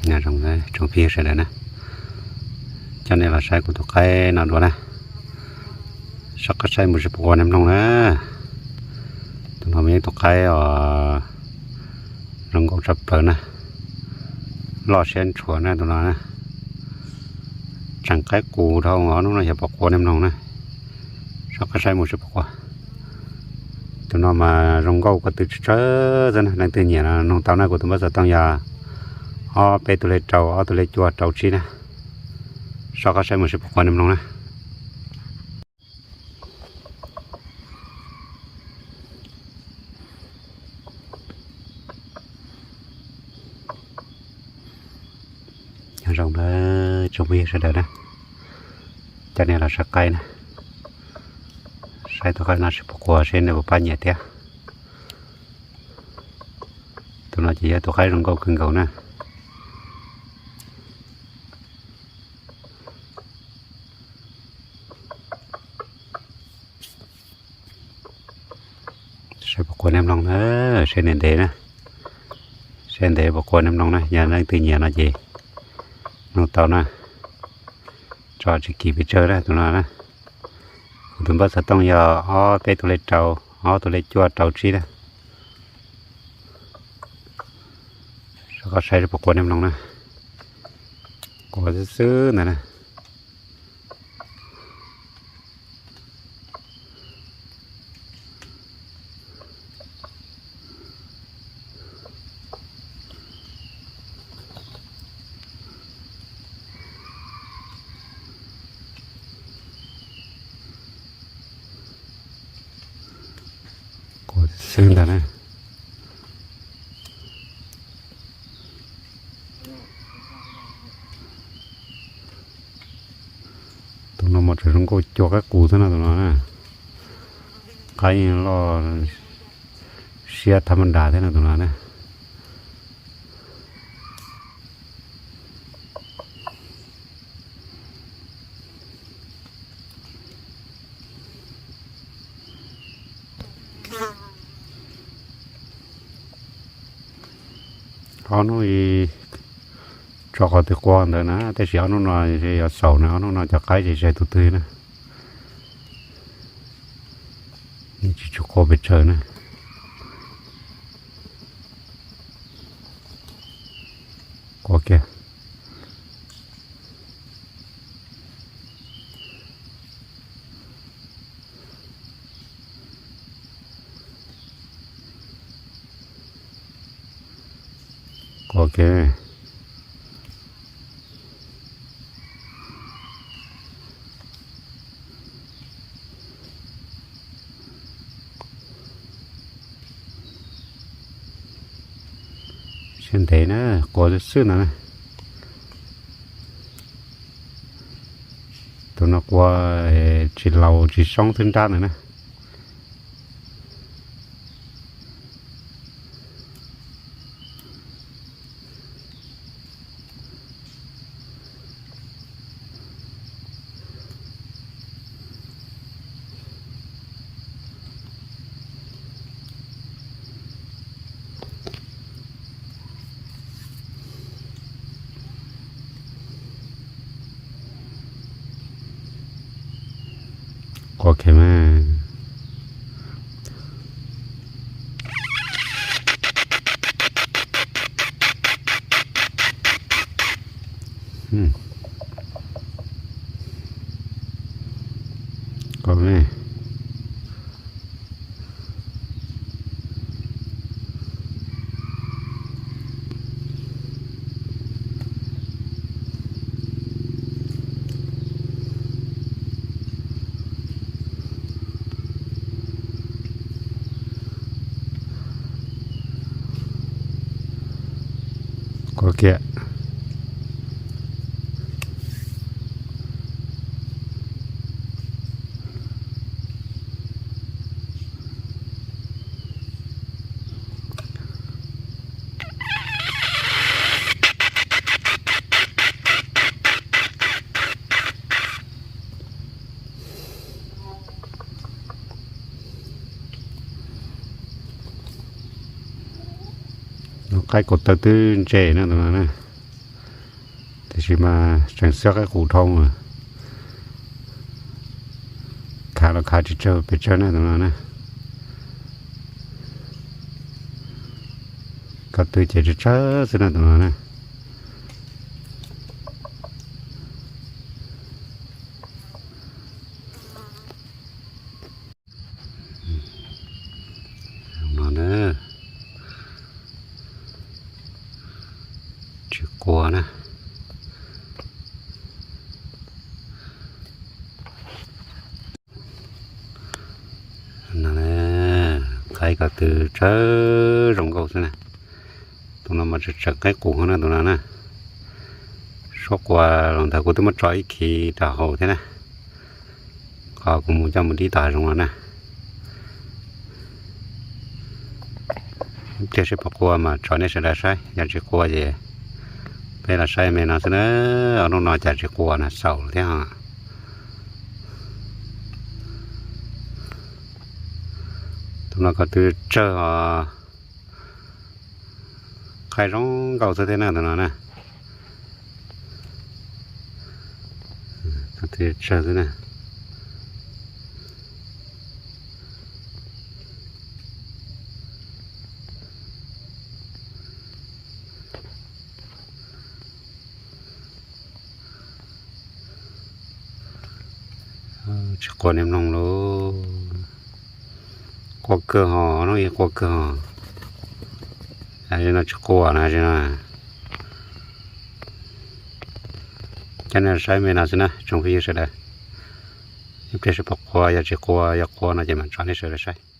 Zoo, tsoom phooj ywg sawv daws na, coj nej los saib kuv tus qaib no dua na. Soj qab saib mus seb puas qua nej mloog na. Tus no mas yog ib tus qaib os, zoo nkauj tshaj plaws na, loj siab ntshua na tus no na. Tseem qaib qus dhau, ob hnub no xyov puas qua nej mloog na. Soj qab saib mus seb puas qua. Tus no mas zoo nkauj ko tw tsawg tsawg xwb na, leej twg nyiam no noog tau na, kuv tus npawb xov tooj yog ob peb tus lej rau, ob tus lej cuaj rau tsib na. Soj qab saib mus seb puas qua nej mloog na. Nyob zoo na tsoom phooj ywg sawv daws na, coj nej los saib qaib na, saib tus qaib no seb puas qua seb nej puas pab nyiam thiab. Tus no ces yog tus qaib zoo nkauj kawg nkaus na. Saib puas qua nej mloog na, saib ntev ntev na, saib ntev puas qua nej mloog na. Yog leej twg nyiam no ces noog tau na, tso tsis kim pes tsawg na tus no na. Kuv tus npawb xov tooj yog ob peb tus lej rau, ob tus lej cuaj rau tsib na. Soj qab saib puas qua nej mloog na. Qua xwb xwb ntawd na. Qua xwb ntag na. Tus no mas tseem zoo nkauj cuag qaib qus xwb no tus no na. Qaib loj siab thab npas nras thiab no tus no na. Ob hnub tso qhov twg qua ntawd na, tab sis ob hnub no yuav xaus na, ob hnub no cov qaib ze ze tus twg na. Yeej tsis tshua qua pes tsawg na. Qua kiag. Qua kiag. Siab ntev na, qua xwb xwb no na. Tus no qua tsis laus tsis soob xwb nrab ntawd na. Qua kiag mas. Qua mas. Qua kiag. Qaib kaus taw twb ntse na tus no na. Tiam sis mas tseem xwb qaib qus dhau, khav los khav tsis tsawg pes tsawg na tus no na. Ko tw ces tsawg tsawg xwb na tus no na. No na, tsis quas na. Qaib ko tw tsawg zoo nkauj xwb na. Tus no mas tseem tsawm qaib qus na tus no na. Suab quas los ntawd kuv twb muab tso ib khiv rau hauv thiab na. Qhov kuv mus coj mus dib tom hav zoov no na. Ib pliag seb puas qua mas tso nej sawv daws saib, yog tsis qua ces peb los saib me no xwb na. Hnub no cas tsis qua na, xaus thiab os. Tus no ko tw tsawg os, qaib zoo nkauj xwb thiab na tus no na. Ko tw tsawg xwb na. Tsis qua nej mloog lauj. Qua kawg hos, no yeej qua kawg hos. No tsis qua na, no. Coj nej saib me no xwb na tsoom phooj ywg sawv daws. Ib pliag seb puas qua, yog tsis qua, yog qua no ces mam tso nej sawv daws saib.